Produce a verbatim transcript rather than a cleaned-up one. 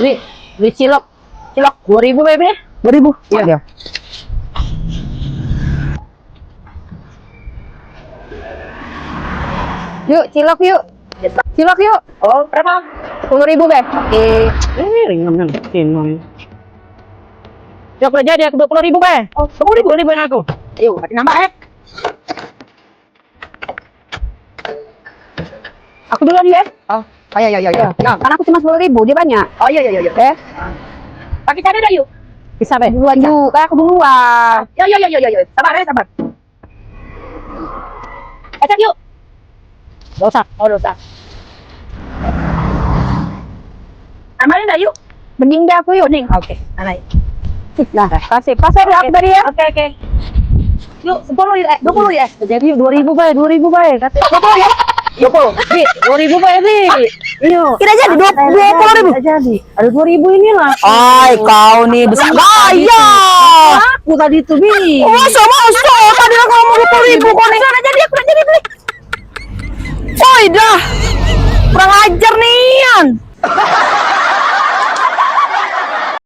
Beli, beli cilok. Cilok dua ribu, Bebe. Dua ribu. Iya. Iya. Yuk, cilok yuk. Cilok yuk. Oh, berapa? Sepuluh ribu, Be. Oke. Eh, ringan kan. Ringan. Cilok udah jadi, aku dua puluh ribu, Be. Oh, dua puluh ribu. Dua puluh ribu yang aku. Ayo, berarti nambah, eh. Aku duluan ya. Oh, oh ya, ya, ya, ya. Ya, karena aku cuma sepuluh ribu, dia banyak. Oh, ya, ya, ya, ya. Eh? Pakai cara dah, yuk. Bisa, Be. Duluan juga, aku duluan. Ya, ya, ya, ya, ya, ya. Sabar, eh, sabar. Kacang, yuk. Gak usah. Oh, gak usah. Amarin dah, yuk. Mending dah aku, yuk. Mending. Oke, amai. Nah, kasih. Pas aku tadi ya. Oke, oke. Yuk, sepuluh ya, eh, dua puluh ya. Jadi yuk, dua ribu bae, dua ribu bae. Kata dua puluh ya. Dua puluh. Bi, dua ribu bae, Bi. Iyo. Tidak jadi, dua, dua puluh ribu. Tidak jadi. Ada dua ribu inilah. Ai, kau ni besar gaya. Aku tadi tu, Bi. Oh, sama, sama. Tadi lah kamu dua puluh ribu kau ni. Tidak jadi, aku tidak jadi beli. Oi, dah. Kurang ajar nian.